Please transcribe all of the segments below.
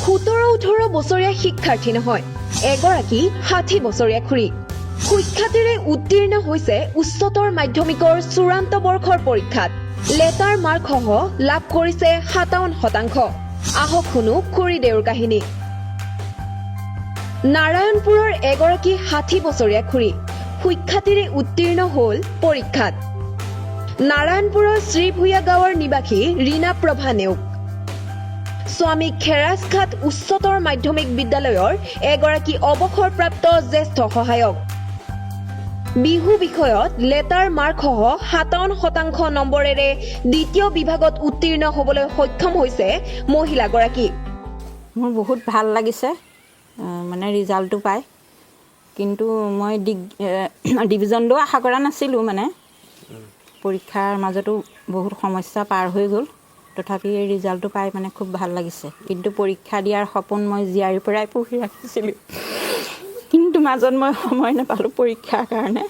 17-18 বছৰীয়া শিক্ষাৰ্থী নহয়, এগৰাকী 60 বছৰীয়া খুৰী সুখ্যাতিৰে উত্তীৰ্ণ হৈছে উচ্চতৰ মাধ্যমিকৰ চূড়ান্ত বৰ্ষৰ পৰীক্ষাত। লেটাৰ মাৰ্কসহ লাভ কৰিছে 57%। আহক শুনো খুৰীদেউৰ কাহিনী। নাৰায়ণপুৰৰ এগৰাকী 60 বছৰীয়া খুৰী সুখ্যাতিৰে উত্তীৰ্ণ হ'ল পৰীক্ষাত। নাৰায়ণপুৰৰ শ্ৰীভূঞা গাঁৱৰ নিবাসী ৰীণা প্ৰভা নেওগ, স্বামী খেৰাজঘাট উচ্চতৰ মাধ্যমিক বিদ্যালয়ৰ এগৰাকী অৱসৰপ্ৰাপ্ত জ্যেষ্ঠ সহায়ক। বিহু বিষয়ত লেটাৰ মাৰ্কসহ 57% নম্বৰেৰে দ্বিতীয় বিভাগত উত্তীৰ্ণ হ'বলৈ সক্ষম হৈছে মহিলাগৰাকী। মোৰ বহুত ভাল লাগিছে মানে ৰিজাল্টটো পাই। কিন্তু মই ডিভিজনটো আশা কৰা নাছিলোঁ। মানে পৰীক্ষাৰ মাজতো বহুত সমস্যা পাৰ হৈ গ'ল, তথাপি এই ৰিজাল্টটো পাই মানে খুব ভাল লাগিছে। কিন্তু পৰীক্ষা দিয়াৰ সপোন মই জীয়াৰীৰ পৰাই পুহি ৰাখিছিলোঁ, কিন্তু মাজত মই সময় নাপালোঁ পৰীক্ষাৰ কাৰণে।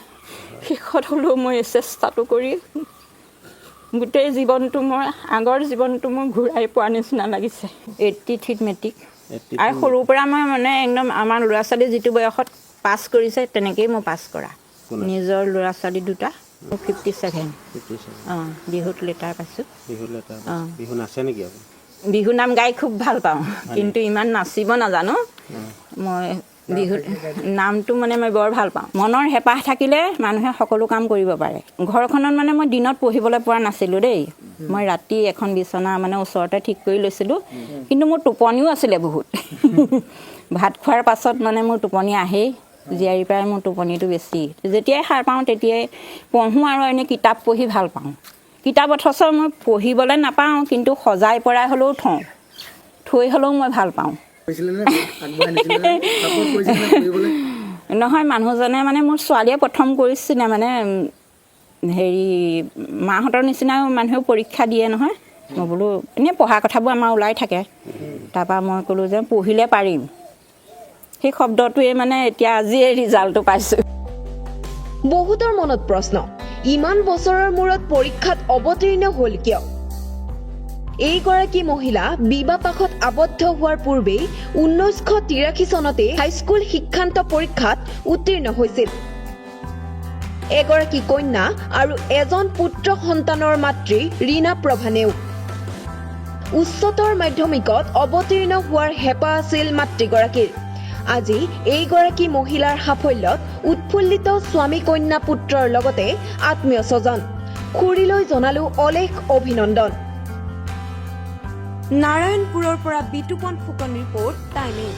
শেষত হ'লেও মই এই চেষ্টাটো কৰি গোটেই জীৱনটো, মই আগৰ জীৱনটো মোৰ ঘূৰাই পোৱাৰ নিচিনা লাগিছে। 83ত মেট্ৰিক। আৰু সৰুৰ পৰা মই মানে একদম আমাৰ ল'ৰা ছোৱালী যিটো বয়সত পাছ কৰিছে, তেনেকেই মই পাছ কৰা। নিজৰ ল'ৰা ছোৱালী দুটা। 57। অঁ, বিহুত লেটাৰ পাইছোঁ। বিহু লেটাৰ। অঁ। বিহু নাচে নেকি আপুনি? বিহু নাম গাই খুব ভাল পাওঁ, কিন্তু ইমান নাচিব নাজানো। মই বিহু নামটো মানে মই বৰ ভাল পাওঁ। মনৰ হেঁপাহ থাকিলে মানুহে সকলো কাম কৰিব পাৰে। ঘৰখনত মানে মই দিনত পঢ়িবলৈ পৰা নাছিলোঁ দেই। মই ৰাতি এখন বিচনা মানে ওচৰতে ঠিক কৰি লৈছিলোঁ, কিন্তু মোৰ টোপনিও আছিলে বহুত। ভাত খোৱাৰ পাছত মানে মোৰ টোপনি আহেই। জীয়াৰীৰ পৰাই মোৰ টোপনিটো বেছি। যেতিয়াই সাৰ পাওঁ, তেতিয়াই পঢ়োঁ আৰু এনেই কিতাপ পঢ়ি ভাল পাওঁ। কিতাপ অথচ মই পঢ়িবলৈ নাপাওঁ, কিন্তু সজাই পৰাই হ'লেও থওঁ, থৈ হ'লেও মই ভাল পাওঁ। কৰিছিলে নে আগবঢ়াই নিছিলে নে? ছাপোৰ্ট কৰিছিলে নে পঢ়িবলৈ? নহয়, মানুহজনে মানে মোৰ ছোৱালীয়ে প্ৰথম কৰিছিলে। মানে হেৰি, মাহঁতৰ নিচিনাও মানুহেও পৰীক্ষা দিয়ে নহয়। মই বোলো এনেই পঢ়া কথাবোৰ আমাৰ ওলাই থাকে। তাৰপৰা মই ক'লোঁ যে পঢ়িলে পাৰিম। সেই শব্দটোৱে মানে এতিয়া আজি এই ৰিজাল্টটো পাইছোঁ। বহুতৰ মনত প্ৰশ্ন, ইমান বছৰৰ মূৰত পৰীক্ষাত অৱতীৰ্ণ হ'ল কিয়? এইগৰাকী মহিলা বিবাহ পাশত আবদ্ধ হোৱাৰ পূৰ্বেই 1983 চনতে হাইস্কুল শিক্ষান্ত পৰীক্ষাত উত্তীৰ্ণ হৈছিল। এগৰাকী কন্যা আৰু এজন পুত্ৰ সন্তানৰ মাতৃ ৰীণা প্ৰভা নেওগ। উচ্চতৰ মাধ্যমিকত অৱতীৰ্ণ হোৱাৰ হেঁপাহ আছিল মাতৃগৰাকীৰ। আজি এইগৰাকী মহিলাৰ সাফল্যত উৎফুল্লিত স্বামী, কন্যা, পুত্ৰৰ লগতে আত্মীয় স্বজন। খুৰীলৈ জনালো অলেখ অভিনন্দন। নাৰায়ণপুৰৰ পৰা বিতুপন ফুকন, ৰিপৰ্ট, টাইম 8।